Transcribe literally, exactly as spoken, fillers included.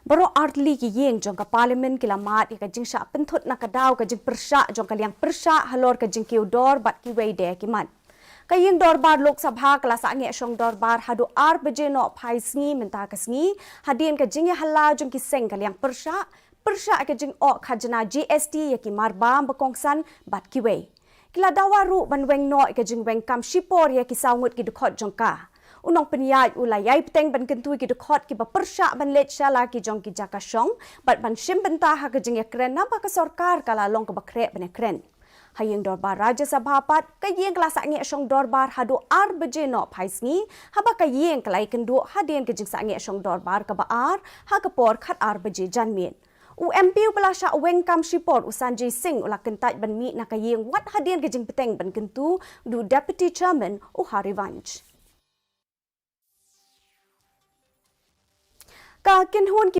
Baroh artylli ki ïing jong ka Parliament ki la mad ïa ka jingshah pynthut na ka daw ka jingpyrshah jong ka liang pyrshah halor ka jingkiew dor bad kiwei de ki mat. Ka ïing dorbar Lok Sabha ka la sangeh shong dorbar haduh ar baje noh phai sngi mynta ka sngi, hadien ka jingïahala jong ki seng ka liang pyrshah, pyrshah ka jingoh khajna G S T ïa ki marbam ba kongsan bad kiwei. Ki la dawa ruh ban weng noh ïa ka jingweng kam shipor ïa ki saw ngut ki dkhot jong ka. U nongpynïaid u la ïai bteng ban kyntu ïa ki dkhot kiba pyrshah ban leit sha la ki jong ki jaka shong bad ban shim bynta ha ka jingïakren naba ka sorkar ka la long kaba khreh ban ïakren. Ha ïing dorbar Rajya Sabha pat, ka ïing ka la sangeh shong dorbar haduh ar baje noh phai sngi, haba ka ïing ka la ïakynduh hadien ka jingsangeh shong dorbar kaba ar ha ka por khat ar baje janmiet. U M P uba la shah weng kam shipor u Sanjay Singh u la kyntait ban mih na ka ïing wat hadien ka jingbteng ban kyntu da u Deputy Chairman u Harivansh. Ka kynhun ki